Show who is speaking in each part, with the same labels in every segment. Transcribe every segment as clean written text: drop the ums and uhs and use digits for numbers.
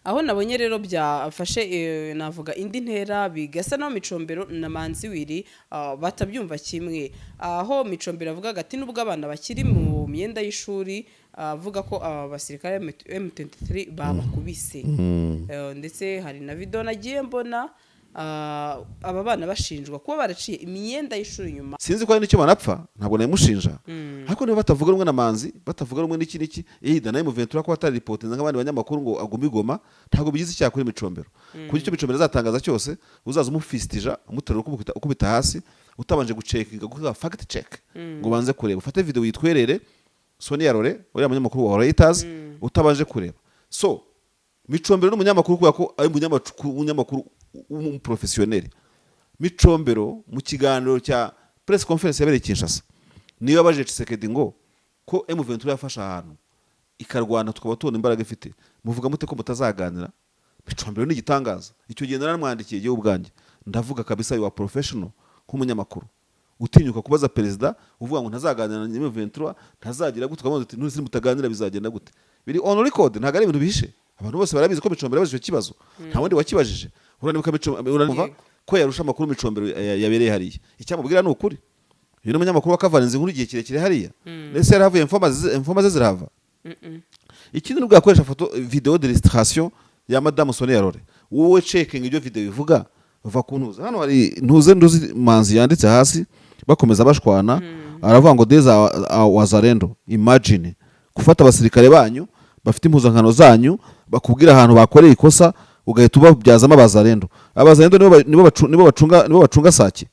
Speaker 1: Aho nabonye rero byafashe, navuga indi ntera, bigasa naho Micombero na Manzi Wiri batabyumva kimwe, aho Micombero avugaga ati nubwo abana bakiri mu myenda y'ishuri, avuga ko aba basirikare M23 babakubise. Ndetse hari na video nagiye mbona, aba bana bashinjwa kuba baraciye imyenda y'ishuri nyuma.
Speaker 2: Sinzi ko hari n'icyo banapfa, ntabwo nabimushinja, ariko niba batavuga rumwe na Manzi, batavuga rumwe n'iki n'iki, ihida na M23 ko atari-reportinze nk'abandi banyamakuru ngo agume i Goma, ntabwo bigize icyaha kuri Micombero. Ku icyo Micombero azatangaza cyose, uzaza umufistija, umuterura, ukubita hasi, utabanje gucekinga, gukora fact check, ngo ubanze kureba, ufate video witwerere Sonia Rolley, uriya munyamakuru wa Reuters, utabanje kureba. So Micombero ni umunyamakuru kubera ko ari umunyamakuru w'umuprofesiyoneri. Micombero mu kiganiro cya press conference yabereye i Kinshasa niyo yabajije Tshisekedi ngo ko M23 yafashe ahantu ikarwana, tukaba tubona imbaraga ifite, muvuga mute ko mutazaganira? Micombero ni igitangaza. Icyo gihe naramwandikiye igihe ubwanjye, ndavuga kabisa, you are professional nk'umunyamakuru utinyuka kubaza perezida uvuga ngo ntazaganira na M23, ntazagira gute, ukamubaza uti ntuzi mutaganira bizagenda gute? Biri on record, ntabwo ari ibintu bihishe, abantu bose barabizi ko Micombero yabajije icyo kibazo, nta wundi wakibajije. Uranibuka Micombero, urumva ko yarusha amakuru Micombero yabereye hariya, icyamubwira ni ukuri. Uyu ni umunyamakuru wakavarinze inkuru igihe kirekire hariya, ndetse yarahavuye, informa ze zirahava. Ikindi, nubwo yakoresha foto vidéo d'illustration ya Madamu Sonia Rolley, wowe checking ibyo video bivuga, va ku ntuze. Hano hari ntuze nduzi Manzi yanditse hasi, bakomeza bashwana, aravuga ngo "These are wazalendo." Imagine gufata abasirikare banyu bafite impuzankano zanyu, bakubwira ahantu bakoreye ikosa, ugahita ubabyazamo abazalendo. Abazalendo nibo bacunga Sake.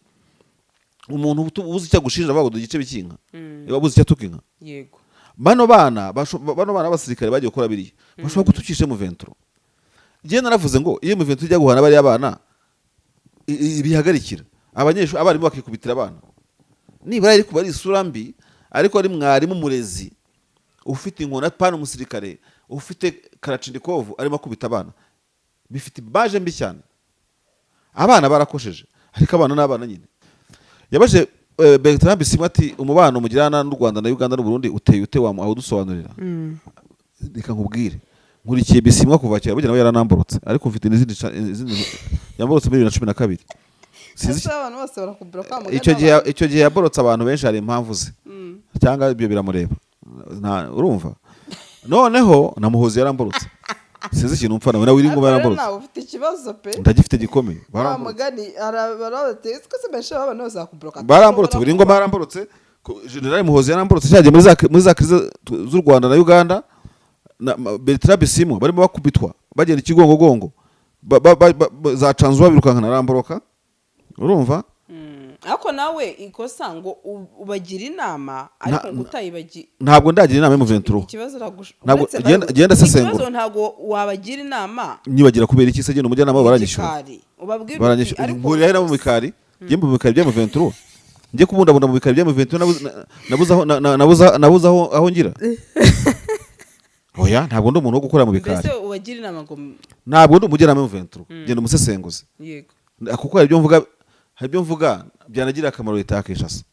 Speaker 2: Umuntu ubuze icyo agushinja avuga ngo dugice bikinka, niba abuze icyo atuka inka. Bano bana b'abasirikare bagiye gukora biriya bashobora gutukisha M23. Njyewe naravuze ngo iyo M23 ijya guhana bariya bana, bihagarikira abanyeshuri, abarimu bakikubitira abana, nibura iri kuba ari isura mbi, ariko ari mwarimu murezi ufite inkoni, apana umusirikare ufite kalachnikov arimo akubita abana, bifite image mbi cyane. Abana barakosheje, ariko abana ni abana nyine. Yabaje Bertrand Bisimwa ati umubano mugirana n'u Rwanda na Uganda n'u Burundi uteye ute? Wamudusobanurira? Reka nkubwire, nkurikiye Bisimwa kuva kera, burya nawe yaranamborotse, ariko mfite n'izindi yamborotse muri 2012. Sinzi.
Speaker 1: Ese abantu bose barakubwira ko wamugana?
Speaker 2: Icyo gihe yaborotse abantu benshi, hari impamvu ze, cyangwa ibyo biramureba. Urumva, noneho na Muhozi yaramborotse, sinzi ikintu mpfa nawe Wiringoma.
Speaker 1: Ariko rero
Speaker 2: Yaramborotse.
Speaker 1: Nawe ufite ikibazo pe.
Speaker 2: Ndagifite gikomeye.
Speaker 1: Wa
Speaker 2: Baramborotse.
Speaker 1: mugani arabateye ko se benshi abantu bose bakubloka.
Speaker 2: Baramborotse. Wiringoma yaramborotse, General Muhozi yaramborotse cyagiye muri za crise z'u Rwanda na Uganda, na Bertrand Bisimwa barimo bakubitwa bagenda ikigongogongo, za Canzuba birukankana, aramboroka, urumva?
Speaker 1: Ariko nawe ikosa ngo ubagira inama, ariko ngo utayibagira.
Speaker 2: Ntabwo ndagira inama y'M23.
Speaker 1: Ikibazo
Speaker 2: Ntabwo-
Speaker 1: uretse
Speaker 2: genda sesengura.
Speaker 1: Ikibazo ntabwo wabagira inama.
Speaker 2: Nyibagira kubera iki se? Genda umujyanama wabo, baranyishyura.
Speaker 1: Igikari ubabwira uti,
Speaker 2: Baranyishyura.
Speaker 1: Ariko
Speaker 2: Mpurira he nabo mu bikari? Njye mu bikari bya M23, njye kubundabunda mu bikari bya M23, nabuze aho nabuze aho ngira. Oya, ntabwo ndi umuntu wo gukora mu bikari.
Speaker 1: Mbese ubagira inama ngo
Speaker 2: Ntabwo ndi umujyanama w'M23, genda umusesenguzi. Kuko hari ibyo mvuga byanagirira akamaro leta ya Kinshasa.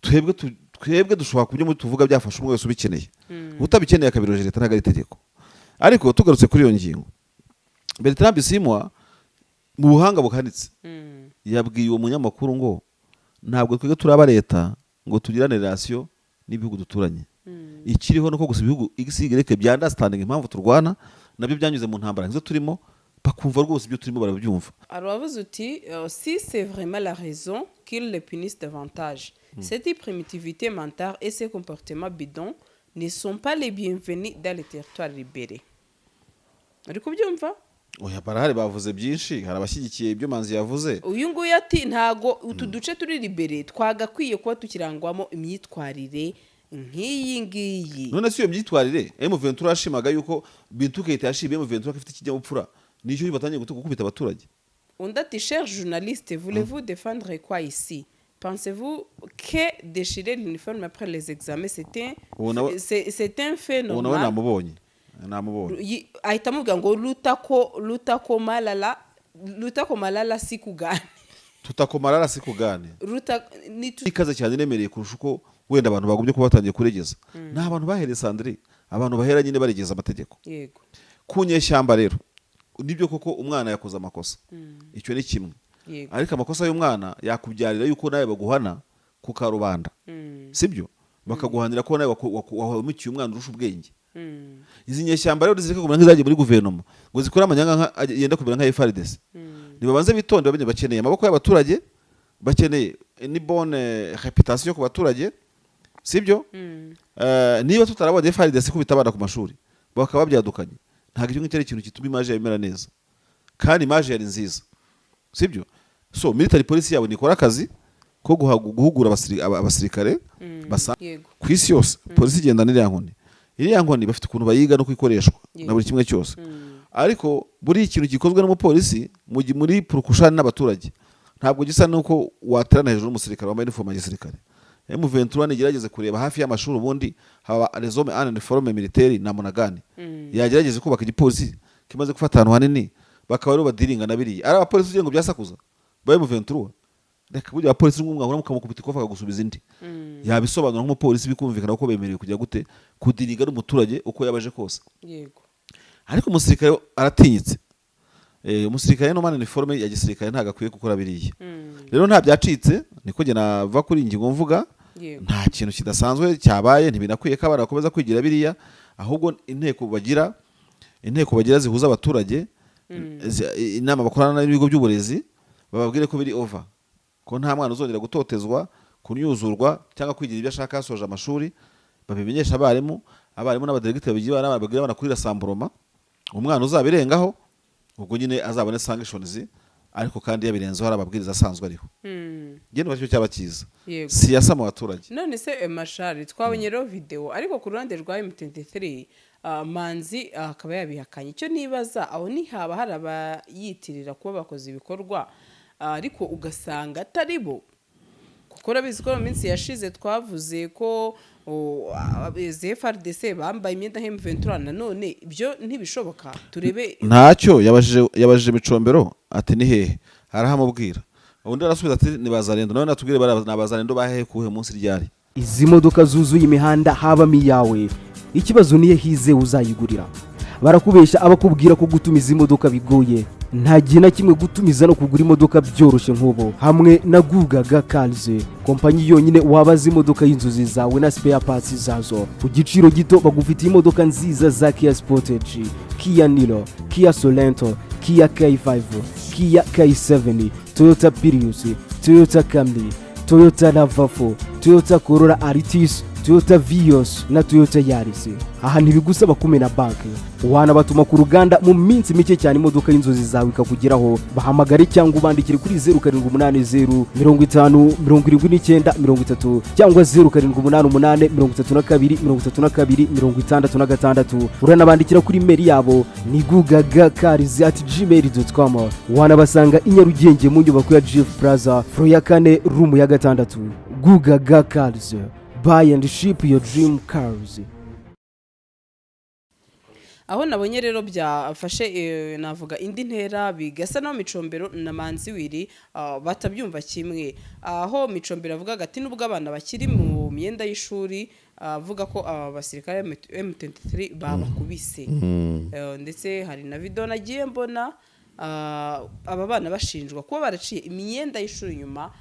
Speaker 2: Twebwe dushobora kubyo tuvuga byafasha umwe wese ubikeneye, utabikeneye akabiroje leta, ntabwo ari itegeko. Ariko tugarutse kuri iyo ngingo, Bertrand Bisimwa mu buhanga buhanitse yabwiye uwo munyamakuru ngo ntabwo twebwe turaba leta ngo tugirane relation n'ibihugu duturanye. Ikiriho nuko gusa ibihugu XY bya-understanding impamvu turwana nabyo, byanyuze mu ntambara nk'izo turimo, bakumva rwose ibyo turimo barabyumva.
Speaker 1: Aravuze uti si c'est vraiment la raison, qu'il les punisse davantage. Cette primitivité mentale et ces comportements bidons ne sont pas les bienvenus dans les territoires libérés. Uri kubyumva?
Speaker 2: Oya, barahari bavuze byinshi, hari abashyigikiye ibyo Manzi yavuze.
Speaker 1: Uyu nguyu ati ntago utu duce turi libérés twagakwiye kuba tukirangwamo imyitwarire nk'iyi ngiyi.
Speaker 2: None si iyo myitwarire M23 yashimaga yuko Bintou Keita yashimiye M23 ko ifite ikinyabupfura, nicyo batangiye gukubita abaturage?
Speaker 1: Undi ati cher journaliste, voulez-vous défendre quoi ici? Pensez-vous que déchirer l'uniforme après les examens, c'est un fait
Speaker 2: Uwo nawe
Speaker 1: normal?
Speaker 2: Namubonye, namubonye.
Speaker 1: Ahita amubwira ngo lutakomalala siku gani?
Speaker 2: Tutakomarara sikugane.
Speaker 1: Ruta ni tu.
Speaker 2: Ikaze cyane, iremereye kurusha uko wenda abantu bagombye kuba batangiye kuregeza. Ni abantu bahereye sandri, abantu bahera nyine baregeza amategeko. Ku nyeshyamba rero, nibyo koko umwana yakoze amakosa, icyo ni kimwe. Ariko amakosa y'umwana yakubyarira yuko nawe baguhana ku karubanda, sibyo? Bakaguhanira ko nawe wahemukiye umwana urusha ubwenge. Izi nyeshyamba rero zireke kumera nk'izagiye muri guverinoma ngo zikore amanyanga yenda kumera nka FARDC. Nibabanze bitonde, bamenye bakeneye amaboko y'abaturage, bakeneye ni bonne réputation ku baturage, sibyo? Niba tutarabonye FARDC ikubita abana ku mashuri bakaba babyadukanye, ntabwo icyo ngicyo ari ikintu gituma image yawe imera neza, kandi image yari nziza, sibyo? So military police yabo nikora akazi ko guhugura abasirikare basa ku isi yose. Polisi igenda n'iriya nkoni, iriya nkoni bafite ukuntu bayiga no kuyikoreshwa na buri kimwe cyose. Ariko buri ikintu gikozwe n'umupolisi muri purukushani n'abaturage ntabwo gisa n'uko waterana hejuru n'umusirikare wambaye inifomu ya gisirikare. M23 nigerageze kureba hafi y'amashuri, ubundi haba les hommes en uniforme militaire na munagani, yagerageze kubaka igipolisi kimaze gufata ahantu hanini, bakaba aribo badiringa na biriya. Ari abapolisi ugira ngo byasakuza ba M23? Reka, burya abapolisi nk'umwe mukamukubita ikofa akagusubiza indi, yabisobanura nk'umupolisi bikumvikana ko bemerewe kujya gute kudiringa n'umuturage uko yabaje kose. Ariko umusirikare aratinyitse. Umusirikare no man uniforme ya gisirikare ntabwo akwiye gukora biriya. Rero nta byacitse, niko njye nava kuri iyi ngingo mvuga. Nta kintu kidasanzwe cyabaye, ntibinakwiye ko abana bakomeza kwigira biriya. Ahubwo inteko bagira zihuza abaturage, inama bakorana n'ibigo by'uburezi, bababwire ko biri over, ko nta mwana uzongera gutotezwa, kunyuzurwa cyangwa kwigira ibyo ashaka yasoje amashuri. Babimenyesha abarimu, abarimu n'abadiregiteri babigira abana, babwire abana kuri rassemblement. Umwana uzabirengaho ubwo nyine azabone sanctions, ariko kandi yabirenzeho hari amabwiriza asanzwe ariho. Njye numva cyo cyaba cyiza. Siyasa mu baturage.
Speaker 1: None se mashari, twabonye rero video, ariko ku ruhande rwa M23, Manzi akaba yabihakanye. Icyo nibaza aho ntihaba hari abayitirira kuba bakoze ibikorwa, ariko ugasanga atari bo? Kuko urabizi ko mu minsi yashize twavuze ko izi FARDC bambaye imyenda nka M23. Nanone ibyo ntibishoboka, turebe.
Speaker 2: Ntacyo yabajije Micombero ati: "Ni hehe?" Arahamubwira. Undi arasubiza ati: "Ni Bazarendo." Nawe natubwire ni Abazarendo bahehe, kuhe munsi, ryari?
Speaker 3: Izi modoka zuzuye imihanda habamo iyawe? Ikibazo niyo hize uzayigurira. Barakubeshya abakubwira ko gutumiza imodoka bigoye. Nta gihe na kimwe gutumiza no kugura imodoka byoroshye nk'ubu hamwe na Gugaga Cars, kompanyi yonyine wabaza imodoka y'inzozi zawe na spare parts zazo ku giciro gito. Bagufitiye imodoka nziza za Kia Sportage, Kia Niro, Kia Sorento, Kia K5, Kia K7, Toyota Prius, Toyota Camry, Toyota RAV4, Toyota Corolla Altis, Toyota Vios na Toyota Yaris. Aha ntibigusaba kumena banki, wanabatuma ku ruganda mu minsi mike cyane imodoka y'inzozi zawe ikakugeraho. Bahamagare cyangwa ubandikire kuri 0780507930 cyangwa 0788323266. Uranabandikira kuri email yabo ni gugagacars@gmail.com. Wanabasanga i Nyarugenge mu nyubako ya GF Plaza, floor ya kane, room ya gatandatu. Gugaga Cars, buy and ship your dream cars.
Speaker 1: Aho nabonye rero byafashe navuga indi ntera, bigasa naho Micombero na Manzi Wiri batabyumva kimwe, aho Micombero avugaga ati nubwo abana bakiri mu myenda y'ishuri, avuga ko aba basirikare M23 babakubise. Ndetse hari na video nagiye mbona, aba bana bashinjwa kuba baraciye imyenda y'ishuri nyuma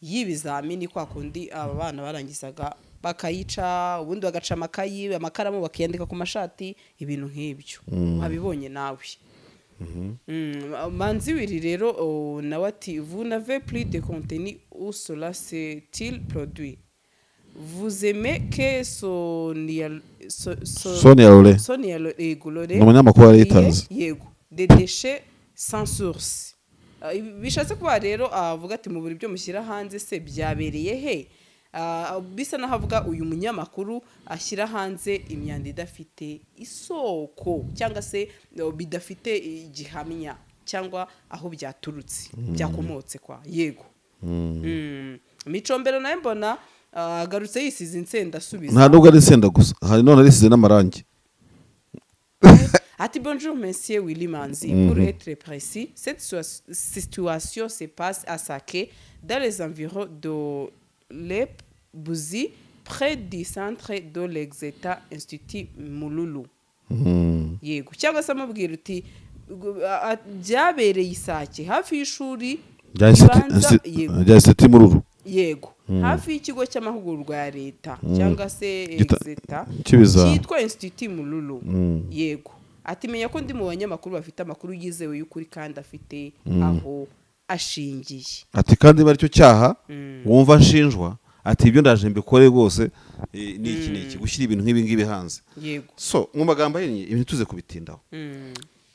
Speaker 1: y'ibizamini, kwa kundi aba bana barangizaga bakayica, ubundi bagaca amakayi, amakaramu bakiyandika ku mashati, ibintu nk'ibyo wabibonye nawe. Manzi Wiri rero, nawe ati: "Vous n'avez plus de contenu où cela s'est-il produit? Vous aimez que Sonia
Speaker 2: Sonia Rolley.
Speaker 1: Sonia yego, Rolley
Speaker 2: Ni umunyamakuru wa Reuters.
Speaker 1: Yego, des déchets sans source." Ibi bishatse kuba rero avuga ati mu buri byo mushyira hanze se byabereye he? Bisa naho avuga uyu munyamakuru ashyira hanze imyanda idafite isoko cyangwa se bidafite igihamya cyangwa aho byaturutse, byakomotse kwa yego. Micombero nawe mbona agarutse yisize insenda asubiza.
Speaker 2: Nta nubwo ari insenda gusa, hari none risize n'amarangi.
Speaker 1: Ati: "Bonjour monsieur Willy Manzi, pour être précis, cette situation se passe à Sake, dans les environs de l'EP Buzi, près du centre de l'Exeta Institut Mululu." Yego, cyangwa se amubwira uti byabereye Isake hafi y'ishuri ribanza, yego.
Speaker 2: Rya Institut Mururu.
Speaker 1: Yego, hafi y'ikigo cy'amahugurwa ya leta cyangwa se Exeta
Speaker 2: Kibiza.
Speaker 1: cyitwa Institut Mururu. Yego, ati menya ko ndi mu banyamakuru bafite amakuru yizewe y'ukuri kandi afite aho ashingiye.
Speaker 2: Ati kandi niba aricyo cyaha wumva nshinjwa, ati ibyo ndaje mbikore rwose, ni iki, ni iki gushyira ibintu nk'ibi ngibi hanze? So mu magambo ahinnye, ibintu tuze kubitindaho.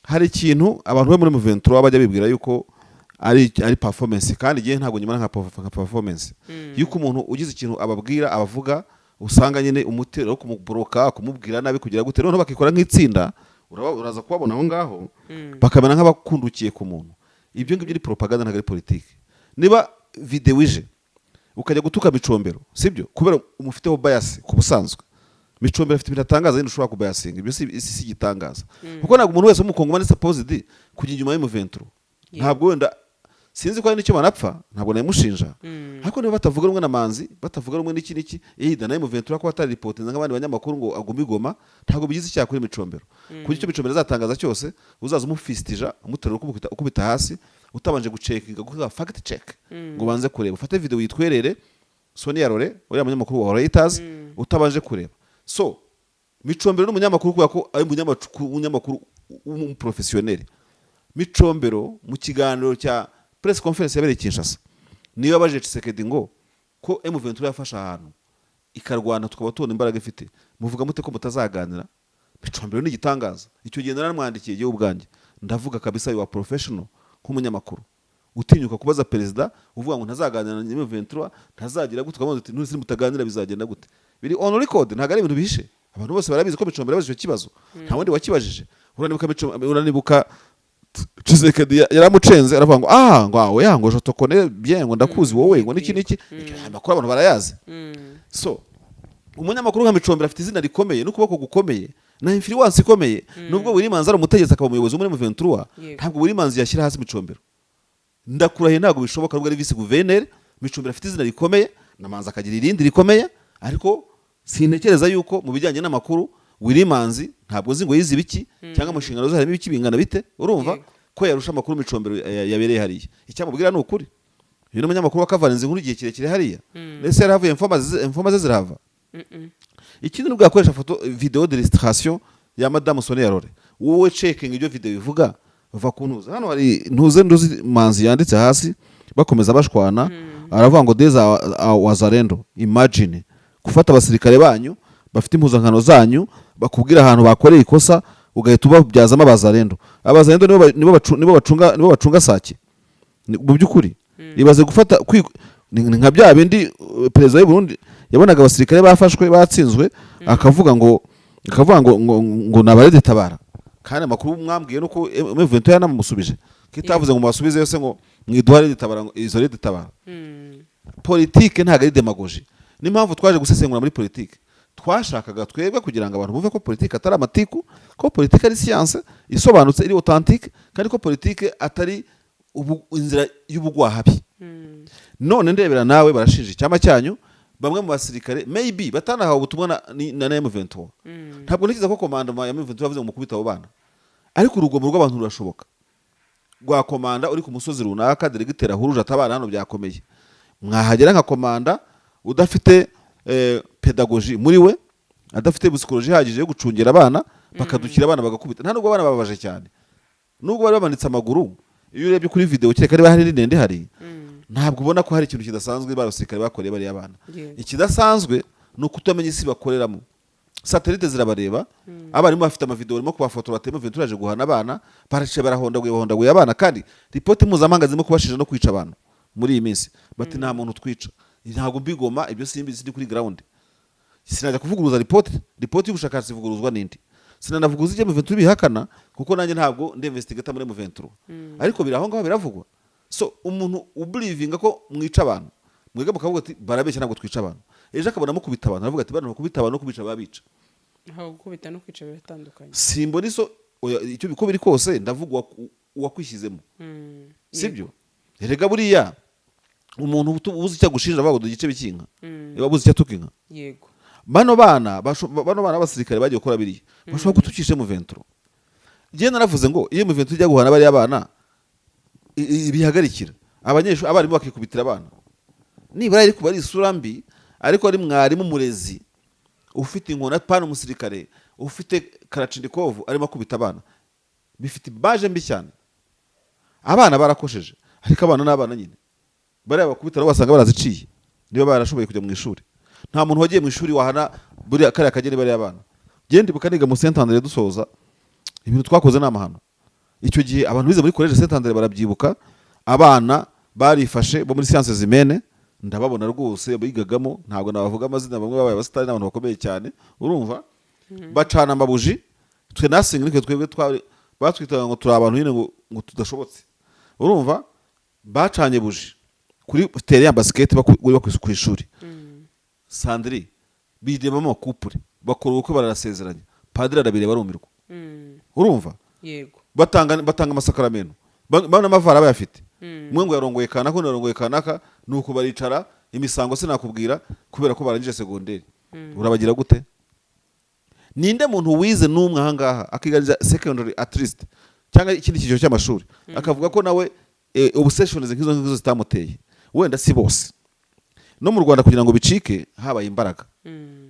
Speaker 2: Hari ikintu abantu bo muri M23 bajya bibwira yuko ari performance, kandi igihe ntabwo nyuma nka performance yuko umuntu ugize ikintu ababwira, abavuga, usanga nyine umutero wo kumuboroka, kumubwira nabi, kugira gute, noneho bakikora nk'itsinda, uraza kubabona aho ngaho bakamera nk'abakundukiye ku muntu. Ibyo ngibyo ni propaganda, ntabwo ari politiki. Niba video ije ukajya gutuka Micombero, sibyo, kubera umufiteho bias. Ku busanzwe Micombero afite ibintu atangaza nyine ushobora kubayasinga, ibyo si igitangaza, kuko ntabwo umuntu wese w'umukongomani supposed kujya inyuma y'M23. Ntabwo wenda sinzi ko hari n'icyo banapfa, ntabwo nabimushinja, ariko niba batavuga rumwe na Manzi, batavuga rumwe n'iki n'iki, either na M23 ko atari reportinze nk'abandi banyamakuru ngo agume igoma, ntabwo bigize icyaha kuri Micombero. Ku icyo Micombero azatangaza cyose, uzaza umufistija, umuterura, ukubita hasi, utabanje gucekinga, gukora fact check, ngo ubanze kureba, ufate video witwerere Sonia Rore, uriya munyamakuru wa Reuters, utabanje kureba. So Micombero ni umunyamakuru kubera ko ari umunyamakuru w'umuprofesiyoneri. Micombero mu kiganiro cya press conference yabereye i Kinshasa niyo yabajije Tshisekedi ngo ko M23 yafashe ahantu ikarwana, tukaba tubona imbaraga ifite, muvuga mute ko mutazaganira? Micombero ni igitangaza. Icyo gihe naramwandikiye igihe ubwanjye, ndavuga kabisa, you are professional nk'umunyamakuru utinyuka kubaza perezida uvuga ngo ntazaganira na M23, ntazagira gute, ukamubaza uti ntuzi mutaganira bizagenda gute? Biri on record, ntabwo ari ibintu bihishe, abantu bose barabizi ko Micombero yabajije icyo kibazo, nta wundi wakibajije. Uranibuka uranibuka Tshisekedi yaramucenze, aravuga ngo ah, ngo awe ya, ngo je te connais bien, ngo ndakuzi wowe, ngo niki niki. Aya makuru abantu barayazi. So umunyamakuru nka Micombero afite izina rikomeye n'ukuboko gukomeye na influence ikomeye. Nubwo Willy Manzi ari umutegetsi akaba umuyobozi wo muri M23, ntabwo Willy Manzi yashyira hasi Micombero, ndakurahiye, ntabwo bishoboka. Nubwo ari vice gouverneur, Micombero afite izina rikomeye na Manzi akagira irindi rikomeye, ariko sintekereza yuko mu bijyanye n'amakuru Willy Manzi, ntabwo nzi ngo yize ibiki cyangwa mu nshingano ze harimo ibiki bingana bite, urumva ko yarusha amakuru Micombero yabereye hariya. Icyamubwira ni ukuri, uyu ni umunyamakuru wakavarinze inkuru igihe kirekire hariya, ndetse yarahavuye, informa ze zirahava. Ikindi, nubwo yakoresha foto video d'illustration ya Madame Sonia Rore, wowe checking ibyo video bivuga, va ku ntuze. Hano hari ntuze nduzi Manzi yanditse hasi, bakomeza bashwana, aravuga ngo these are wazalendo, imagine gufata abasirikare banyu bafite impuzankano zanyu, bakubwira ahantu bakoreye ikosa, ugahita ubabyazamo abazalendo. Abazalendo nibo bacunga Sake. Mu by'ukuri ibaze gufata ni nka bya bindi perezida w'u Burundi yabonaga abasirikare bafashwe batsinzwe, akavuga ngo ni aba RED-Tabara, kandi amakuru mwambwiye nuko M23 yanamusubije ko itavuze ngo mubasubize yose, ngo mwiduha RED-Tabara, ngo izo RED-Tabara. Politike ntabwo ari démagogie. N'impamvu twaje gusesengura muri politike, twashakaga twebwe kugira ngo abantu bumve ko politike atari amatiku, ko politike ari siyanse isobanutse, iri authentique, kandi ko politike atari inzira y'ubugwahabi. None ndebera nawe, barashinja icyama cyanyu bamwe mu basirikare maybe batanahawe ubutumwa na M23. Ntabwo ntekereza ko commandement ya M23 yavuze ngo mukubite abo bana, ariko urugomo rw'abantu rurashoboka, rwa komanda uri ku musozi runaka, diregiteri ahuruje atabana hano byakomeye, mwahagera nka komanda udafite pédagogie muri we, adafite psychologie ihagije yo gucungira abana, bakadukira abana bagakubita. Nta nubwo abana bababaje cyane, nubwo bari bamanitse amaguru. Iyo urebye kuri video, kereka niba hari ndende hari, ntabwo ubona ko hari ikintu kidasanzwe ba basirikare bakoreye bariya bana. Ikidasanzwe ni ukutamenya isi bakoreramo. Satellite zirabareba, abarimu bafite amavideo barimo kubafotora, batema Ventura yaje guhana abana, baraciye, barahondaguye, bahondaguye abana, kandi ripoti mpuzamahanga zirimo kubashinja no kwica abantu muri iyi minsi. Bati nta muntu twica, ntabwo mbigoma, ibyo simbi, sindi kuri ground, sinajya kuvuguruza ripoti. Ripoti y'ubushakashatsi ivuguruzwa n'indi. Sinanavuguruza ibyo M23 bihakana, kuko nanjye ntabwo ndi investigator muri M23, ariko biri aho ngaho biravugwa. So umuntu ubelievinga ko mwica abantu, mwebwe mukavuga ati barabeshya, ntabwo twica abantu, ejo akabona mukubita abantu, aravuga ati bano bakubita abantu no kubica babica.
Speaker 1: Aho gukubita no kwica biratandukanye.
Speaker 2: Simbona iso oya, icyo uko biri kose ndavuga uwakwishyizemo. Sibyo? Erega buriya umuntu ubuze icyo agushinja avuga ngo dore igice bikinka, niba abuze icyo atuka inka. Bano bana bano bana b'abasirikare bagiye gukora biriya bashobora gutukisha M23. Njye naravuze ngo iyo M23 ijya guhana bariya bana, bihagarikira abanyeshuri, abarimu bakikubitira abana, nibura iri kuba ari isura mbi. Ariko ari mwarimu murezi ufite inkoni, apana umusirikare ufite karacindikovu arimo akubita abana, bifite image mbi cyane. Abana barakosheje, ariko abana ni abana nyine. Bariya bakubita nabo basanga baraziciye niba barashoboye kujya mu ishuri. Nta muntu wagiye mu ishuri wahana buriya kariya kageni bariya bana. Genda ndibuka niga mu Saint Andre dusoza, ibintu twakoze ni amahano. Icyo gihe abantu bize muri Collège Saint Andre barabyibuka. Abana barifashe bo muri sciences humaines, ndababona rwose bigagamo, ntabwo nabavuga amazina, bamwe babaye abasitari n'abantu bakomeye cyane, urumva, bacana amabuji. Twe nasinga nitwe twebwe twari batwitaga ngo turi abantu nyine ngo tudashobotse, urumva. Bacanye buji kuri terrain ya basket ku ishuri. Sandri bidemamo couple, bakora ubukwe, bararasezeranya, padiri arabireba barumirwa. Urumva?
Speaker 1: Yego.
Speaker 2: Batanga amasakaramentu. N'amavara bayafite. Umwe ngo yarongoye kanaka, undi yarongoye kanaka, nuko baricara imisango sinakubwira, kubera ko barangije segonderi. Urabagira gute? Ninde muntu wize n'umwe ahangaha akiganiza secondary at least cyangwa ikindi cyiciro cy'amashuri, akavuga ko nawe obsessions nk'izo ngizo zitamuteye? Wenda si bose. No mu Rwanda kugira ngo bicike habaye imbaraga,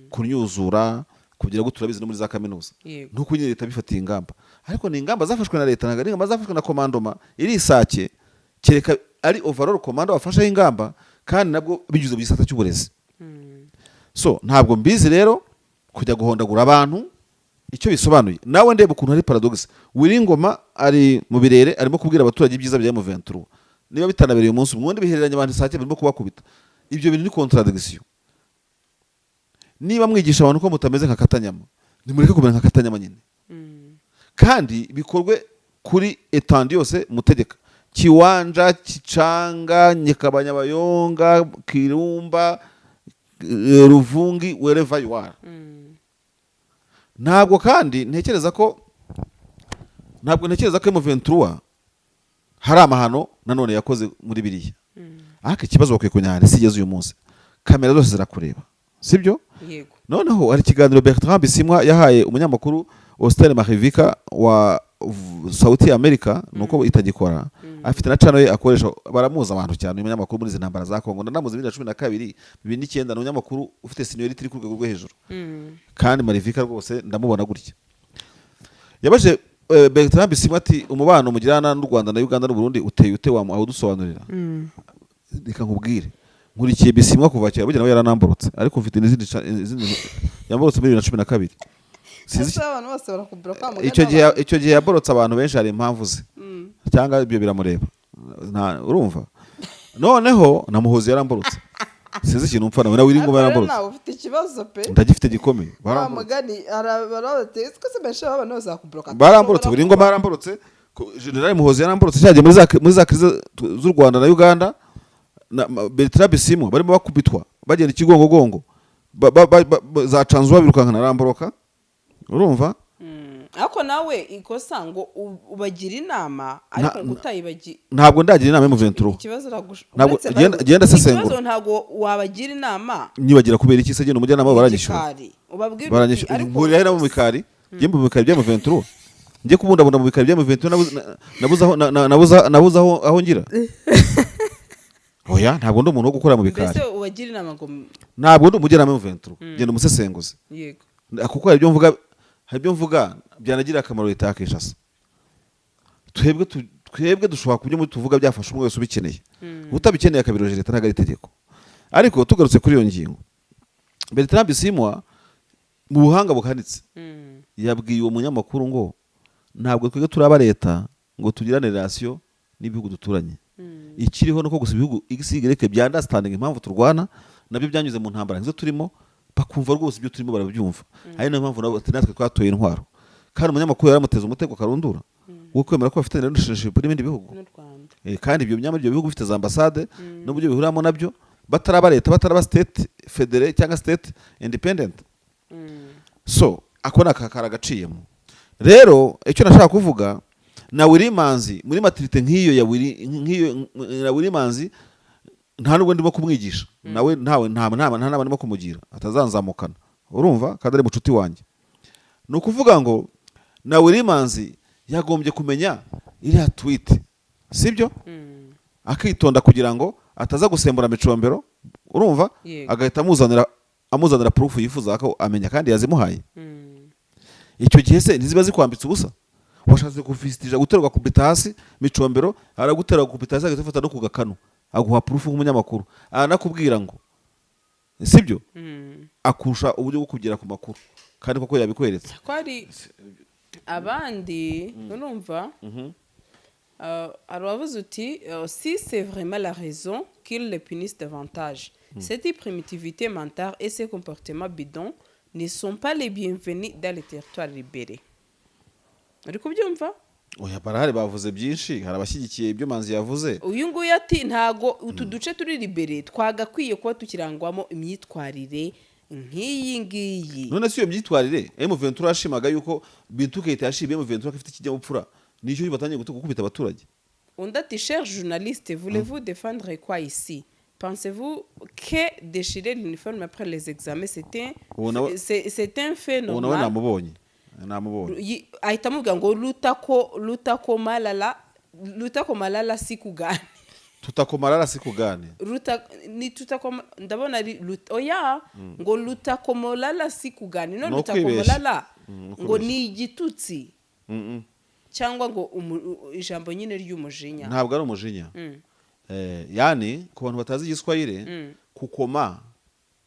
Speaker 2: kunyuzura, kugira ngo turabizi no muri za kaminuza. Nuko nyine leta bifatiye ingamba, ariko ni ingamba zafashwe na leta, ntabwo ari ingamba zafashwe na commandement iri Isake, kereka ari overall commando wafasheho ingamba, kandi nabwo binyuze mu gisata cy'uburezi. So ntabwo mbizi rero kujya guhondagura abantu icyo bisobanuye. Nawe ndeba ukuntu hari paradoxe. Wiringoma ari mu birere arimo kubwira abaturage ibyiza bya M23, niba bitanabereye umunsi umwe, ubundi bihereranye abantu Sake barimo kubakubita. Ibyo bintu ni contradiction. Niba mwigisha abantu ko mutameze nka Katanyama, nimureke kumera nka Katanyama nyine, kandi bikorwe kuri étendue yose mutegeka: Kiwanja, Kicanga, Nyekabanyabayonga, Kirumba, Ruvungi, wherever you are. Ntabwo kandi ntekereza ko, ntabwo ntekereza ko M23 hari amahano nanone yakoze muri biriya. Ariko ikibazo bakwiye kumenya ahantu isi igeze uyu munsi, kamera zose zirakureba, sibyo?
Speaker 1: Yego.
Speaker 2: Noneho hari ikiganiro Bertrand Bisimwa yahaye umunyamakuru Austin Marivika wa Sauti ya Amerika, nuko itagikora, afite na channel ye akoresha. Baramuzi abantu cyane uyu munyamakuru muri izi ntambara za Kongo. Ndanamuzi 2012, 2009. Ni umunyamakuru ufite seniority iri ku rwego rwo hejuru. Kandi Marivika rwose ndamubona gutya. Yabaje Bertrand Bisimwa ati: "Umubano mugirana n'u Rwanda na Uganda n'u Burundi uteye ute? Wawudusobanurira?" Reka nkubwire, nkurikiye Bisimwa kuva kera. Burya nawe yaranamborotse, ariko mfite n'izindi yamborotse muri 2012. Sinzi.
Speaker 1: Ese abantu bose barakubura kwa mugani?
Speaker 2: Icyo gihe, icyo gihe yaborotse abantu benshi, hari impamvu ze cyangwa ibyo biramureba. Urumva, noneho na Muhozi yaramborotse, sinzi ikintu mpfa nawe. Nawe Wiringoma yaramborotse.
Speaker 1: Nawe ufite ikibazo pe.
Speaker 2: Ndagifite gikomeye.
Speaker 1: Wa
Speaker 2: Baramborotse.
Speaker 1: mugani hari twese benshi abantu bose bakuburoka.
Speaker 2: Baramborotse. Wiringoma yaramborotse, General Muhozi yaramborotse cyagiye muri za crise z'u Rwanda na Uganda, na Bertrand Bisimwa barimo bakubitwa bagenda ikigongogongo, za Canzuba birukanka, naramboroka, urumva.
Speaker 1: Ariko nawe ikosa ngo ubagira inama, ariko ngo utayibagira.
Speaker 2: Ntabwo ndagira inama y'M23.
Speaker 1: Ikibazo
Speaker 2: Ntabwo-
Speaker 1: uretse
Speaker 2: genda sesengura.
Speaker 1: Ikibazo ntabwo wabagira inama.
Speaker 2: Nyibagira kubera iki se? Genda umujyanama wabo, baranyishyura.
Speaker 1: Igikari ubabwira uti,
Speaker 2: Baranyishyura.
Speaker 1: ariko
Speaker 2: Mpurira he nabo mu bikari? Njye mu bikari bya M23, njye kubundabunda mu bikari bya M23, nabuze aho nabuze aho ngira. Oya, ntabwo ndi umuntu wo gukora mu bikari.
Speaker 1: Mbese ubagira inama ngo
Speaker 2: Ntabwo ndi umujyanama M23, genda umusesenguzi. Kuko hari ibyo mvuga byanagirira akamaro leta ya Kinshasa. Twebwe dushobora kubyo tuvuga byafasha umwe wese ubikeneye, utabikeneye akabiroje leta, ntabwo ari itegeko. Ariko tugarutse kuri iyo ngingo, Bertrand Bisimwa mu buhanga buhanitse yabwiye uwo munyamakuru ngo ntabwo twebwe turaba leta ngo tugirane relation n'ibihugu duturanye. Ikiriho nuko gusa ibihugu XY bya understanding impamvu turwana nabyo, byanyuze mu ntambara nk'izo turimo, bakumva rwose ibyo turimo barabyumva, ari nayo mpamvu nabo ati natwe twatoye intwaro. Kandi umunyamakuru yaramuteze umutego karundura wo kwemera ko bafitanye relationship n'ibindi bihugu.
Speaker 1: N'u Rwanda.
Speaker 2: Kandi ibyo nyamara ibyo bihugu bifite za ambasade n'uburyo bihuriramo nabyo, bataraba leta, bataraba state fédéré cyangwa state independent. So ako ni akakara gaciyemo. Rero icyo nashaka kuvuga, na Willy Manzi muri maturité nk'iyo ya Willy, nk'iyo na Willy Manzi, nta nubwo ndimo kumwigisha nawe, ntawe nta nama ndimo kumugira atazanzamukana, urumva, kandi ari mucuti wanjye. Ni ukuvuga ngo na Willy Manzi Yagombye kumenya iriya tweet, sibyo? Akitonda kugira ngo ataza gusembura Micombero, urumva?
Speaker 1: Yego.
Speaker 2: Agahita amuzanira proof yifuza ko amenya, kandi yazimuhaye. Icyo gihe se ntiziba zikwambitse ubusa? Washatse kufisitija guterwa kubita hasi, Micombero aragutera gukubita hasi, agahita afata no ku gakanu, aguha proof nk'umunyamakuru, aranakubwira ngo sibyo, akurusha uburyo bwo kugera ku makuru, kandi koko yabikweretse.
Speaker 1: Ko hari abandi, urumva, hari uwavuze uti "Si c'est vraiment la raison, qu'il les punisse davantage. Cette primitivité mentale et ces comportements bidons ne sont pas les bienvenus dans les territoires libérés." Uri kubyumva?
Speaker 2: Oya, barahari bavuze byinshi. Hari abashyigikiye ibyo Manzi yavuze.
Speaker 1: Uyu nguyu ati ntago utu duce turi libérés twagakwiye kuba tukirangwamo imyitwarire nk'iyi ngiyi.
Speaker 2: None si iyo myitwarire M23 yashimaga yuko Bintou Keita yashimiye M23 ko ifite ikinyabupfura, nicyo batangiye gukubita abaturage?
Speaker 1: Undi ati "Cher journaliste, voulez-vous défendre quoi ici? Pensez-vous que déchirer l'uniforme après les examens,
Speaker 2: Uwo nawe-
Speaker 1: c'est un fait
Speaker 2: Uwo nawe
Speaker 1: normal?"
Speaker 2: Namubonye, namubonye.
Speaker 1: Ahita amubwira ngo lutako malala siku gani?
Speaker 2: Tutakomarara sikugane.
Speaker 1: Ruta ni tutakoma, ndabona ari oya, ngo lutakomolala siku gani no
Speaker 2: Ni
Speaker 1: lutakomolala
Speaker 2: ni
Speaker 1: ngo
Speaker 2: ukwibeshya.
Speaker 1: Ni igitutsi cyangwa ngo ijambo nyine ry'umujinya.
Speaker 2: Ntabwo ari umujinya. Yani ku bantu batazi Igiswahili, kukoma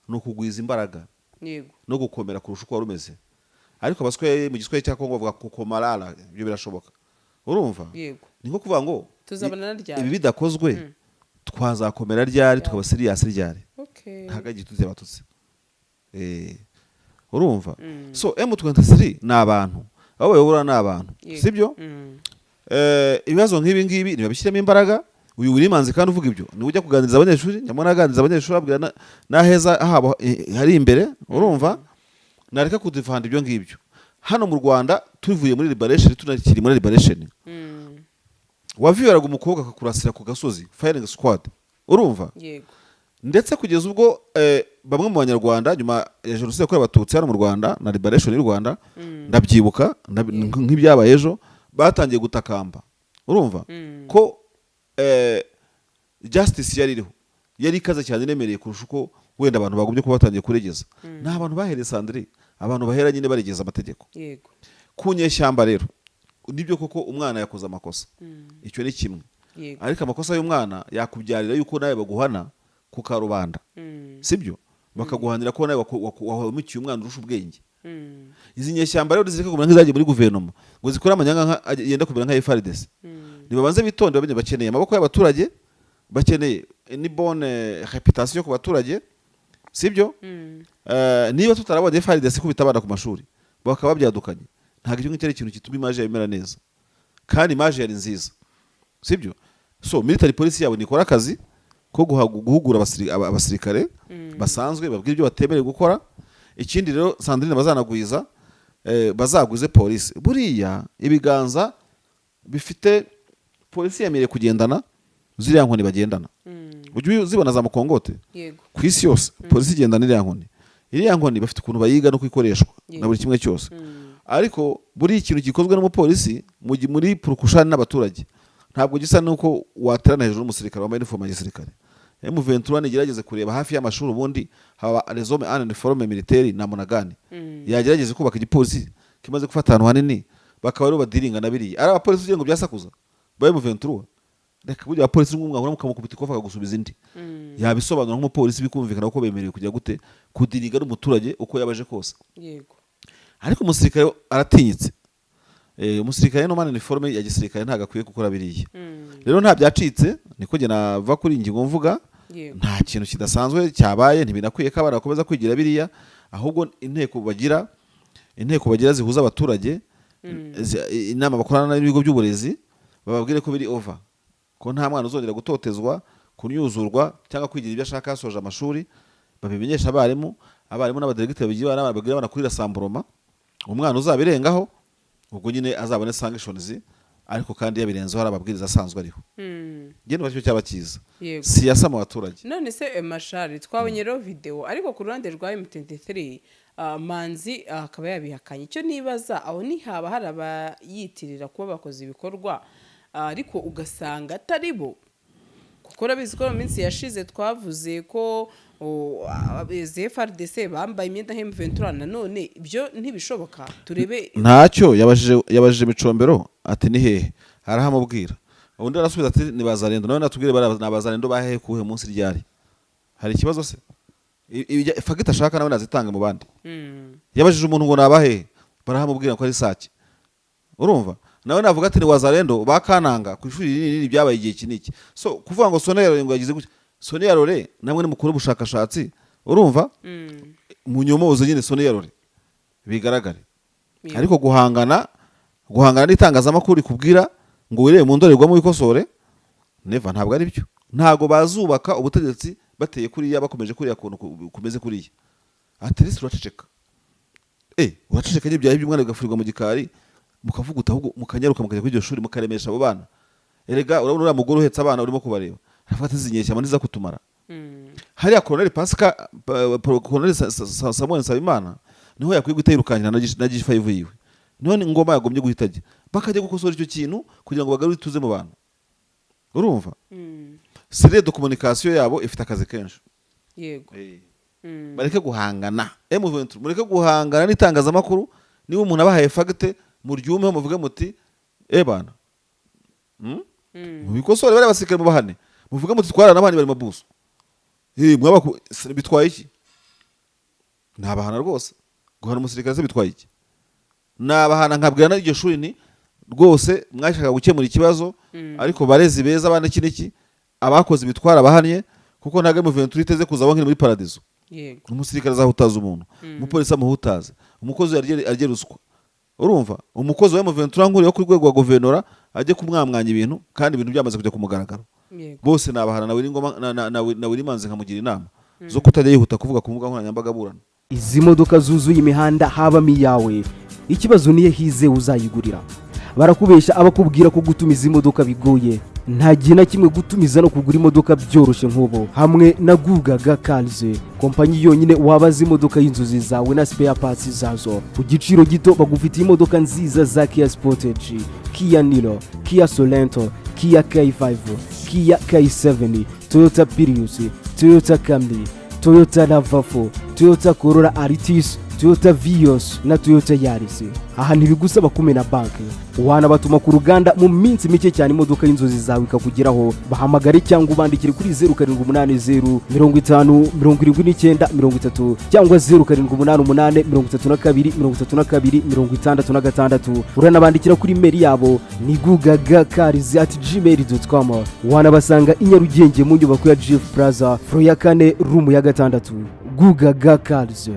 Speaker 2: ni ukugwiza imbaraga no gukomera kurusha uko wari umeze. Ariko Abaswahili, mu Giswahili cya Kongo, bavuga kukomarara, ibyo birashoboka, urumva?
Speaker 1: Yego.
Speaker 2: Ni nko kuvuga ngo
Speaker 1: Tuzabona ryari?
Speaker 2: Ibi bidakozwe twazakomera ryari, tukaba serious ryari? Ntabwo ari igitutsi y'Abatutsi. Urumva? So M23 ni abantu, abo bayobora ni abantu, sibyo? Ibibazo nk'ibi ngibi ntibabishyiremo imbaraga. Uyu Wirimanzi kandi uvuga ibyo niwe ujya kuganiriza abanyeshuri, nyamara aganiriza abanyeshuri ababwira n'aheza habo hari imbere, urumva? Nareka kudivanda ibyo ngibyo. Hano mu Rwanda tuvuye muri liberation, tunakiri muri liberation, waviyaraga umukobwa akakurasira ku gasozi, firing squad, urumva?
Speaker 1: Yego.
Speaker 2: Ndetse kugeza ubwo bamwe mu Banyarwanda, nyuma ya Jenoside yakorewe Abatutsi hano mu Rwanda na liberation y'u Rwanda, ndabyibuka nk'ibyabaye ejo, batangiye gutakamba, urumva, ko justice yari iriho yari ikaze cyane, iremereye kurusha uko wenda abantu bagombye kuba batangiye kuregeza. Ni abantu bahereye sandri, abantu bahera nyine baregeza amategeko ku nyeshyamba. Rero nibyo koko umwana yakoze amakosa, icyo ni kimwe, ariko amakosa y'umwana yakubyarira yuko nawe baguhana ku karubanda, sibyo? Bakaguhanira ko nawe wahemukiye umwana urusha ubwenge. Izi nyeshyamba rero zireka kumera nk'izagiye muri guverinoma ngo zikore amanyanga yenda kumera nka FARDC. Nibabanze bitonde, bamenye bakeneye amaboko y'abaturage, bakeneye ni bonne réputation ku baturage, sibyo? Niba tutarabonye FARDC ikubita abana ku mashuri bakaba babyadukanye, ntabwo icyo ngicyo ari ikintu gituma image yawe imera neza, kandi image yari nziza, sibyo? So military police yabo nikora akazi ko guhugura abasirikare basanzwe, babwira ibyo batemerewe gukora. Ikindi rero, Sandrine, bazanagwiza bazagwize polisi. Buriya ibiganza bifite polisi yemerewe kugendana ziriya nkoni bagendana, ujya uzibona za mukongote?
Speaker 1: Yego.
Speaker 2: Ku isi yose polisi igendana iriya nkoni. Iriya nkoni bafite ukuntu bayiga no kuyikoreshwa na buri kimwe cyose. Ariko buri ikintu gikozwe n'umupolisi muri purukushani n'abaturage ntabwo gisa n'uko waterana hejuru n'umusirikare wambaye inifomu ya gisirikare. M23 nigerageze kureba hafi y'amashuri, ubundi haba les hommes en uniforme militaire na munagani, yagerageze kubaka igipolisi kimaze gufata ahantu hanini, bakaba aribo badiringa na biriya. Ari abapolisi ugira ngo byasakuza ba M23? Reka, burya abapolisi nk'umwe mwahura mukamukubita ikofa akagusubiza indi, yabisobanura nk'umupolisi bikumvikana ko bemerewe kujya gute kudiringa n'umuturage uko yabaje kose. Ariko umusirikare aratinyitse. Umusirikare no man uniforme ya gisirikare ntabwo akwiye gukora biriya. Rero nta byacitse, niko njye nava kuri iyi ngingo mvuga. Nta kintu kidasanzwe cyabaye, ntibinakwiye ko abana bakomeza kwigira biriya. Ahubwo inteko bagira zihuza abaturage, inama bakorana n'ibigo by'uburezi, bababwire ko biri over, ko nta mwana uzongera gutotezwa, kunyuzurwa cyangwa kwigira ibyo ashaka yasoje amashuri. Babimenyesha abarimu, abarimu n'abadiregiteri babigira abana, babwire abana kuri rassemblement, umwana uzabirengaho ubwo nyine azabone sanctions. Ariko kandi yabirenzeho, hari amabwiriza asanzwe ariho. Njye numva cyo cyaba cyiza. Siyasa mu baturage.
Speaker 1: None se mashari, twabonye rero video, ariko ku ruhande rwa M23, Manzi akaba yabihakanye. Icyo nibaza aho, ntihaba hari abayitirira kuba bakoze ibikorwa, ariko ugasanga atari bo? Kuko urabizi ko mu minsi yashize twavuze ko izi FARDC bambaye imyenda nka M23. Nanone ibyo ntibishoboka, turebe.
Speaker 2: Ntacyo yabajije Micombero ati: "Ni hehe?" Arahamubwira. Undi arasubiza ati: "Ni Bazarendo." Nawe natubwire ni Abazarendo bahehe, kuhe munsi, ryari? Hari ikibazo se? Fact ashaka nawe nazitanga mu bandi. Yabajije umuntu ngo nabahehe, barahamubwira ko ari Sake. Urumva nawe navuga ati: "Ni Wazarendo ba Kananga ku ishuri rinini, byabaye igihe iki n'iki." So kuvuga ngo Sonia Rore ngo yagize gutya, Sonia Rore namwe nimukora ubushakashatsi, urumva, munyomoze nyine Sonia Rore bigaragare. Ariko guhangana n'itangazamakuru rikubwira ngo wirebe mu ndorerwamo wikosore, never, ntabwo ari byo. Ntabwo bazubaka ubutegetsi bateye kuriya, bakomeje kuriya kuntu kumeze kuriya. Ateresi uraceceka, uraceceka nyine, byaha iby'umwana bigafurirwa mu gikari, mukavuga uti ahubwo mukanyaruka mukajya kuri iryo shuri mukaremesha abo bana. Erega urabona uriya mugore uhetse abana urimo kubareba, arafata izi nyeshyamba niza kutumara. Hariya Colonel Pascal Colonel Samuel Nsabimana niho yakwiye guhita yirukankira na G5 yiwe, niho ni ngoma yagombye guhita ajya, bakajya gukosora icyo kintu kugira ngo bagarure ituze mu bantu. Urumva, cellule de communication yabo ifite akazi kenshi. Bareke guhangana, M23 mureke guhangana n'itangazamakuru. Niba umuntu abahaye fact, muryumeho, muvuge muti: "Eh bana, Mubikosore, bariya basirikare mubahane, muvuge muti twarana n'abandi bari mabuso." Bitwaye iki? Nabahana rwose. Guhana umusirikare se bitwaye iki? Nabahana nkabwira n'iryo shuri ni rwose mwashakaga gukemura ikibazo, ariko barezi beza abana iki n'iki, abakoze ibitwara abahannye, kuko ntabwo M23 iteze kuza nkiri muri paradizo. Umusirikare azahutaza umuntu, umupolisi amuhutaza, umukozi arye ruswa. Urumva umukozi wa M23 nkuriye ku rwego rwa guverinora ajye kumwamwanya ibintu kandi ibintu byamaze kujya ku mugaragaro. Bose nabahana na Ngoma na Willy Manzi, nkamugira inama zo kutajya yihuta kuvuga ku mbuga nkoranyambaga aburana.
Speaker 3: Izi modoka zuzuye imihanda habamo iyawe? Ikibazo niyo hize uzayigurira. Barakubeshya abakubwira ko gutumiza imodoka bigoye. Nta gihe na kimwe gutumiza no kugura imodoka byoroshye nk'ubu hamwe na Gugaga Cars, kompanyi yonyine wabaza imodoka y'inzozi zawe na spare parts zazo ku giciro gito. Bagufitiye imodoka nziza za Kia Sportage, Kia Niro, Kia Sorento, Kia K5, Kia K7, Toyota Prius, Toyota Camry, Toyota RAV4, Toyota Corolla Altis, Toyota Vios na Toyota Yaris. Aha ntibigusaba kumena banki, wanabatuma ku ruganda mu minsi mike cyane imodoka y'inzozi zawe ikakugeraho. Bahamagare cyangwa ubandikire kuri 0780507930 cyangwa 0788323266. Uranabandikira kuri email yabo ni gugagacars@gmail.com. Wanabasanga i Nyarugenge mu nyubako ya Jifu Plaza, floor ya kane, room ya 6. Gugaga Cars.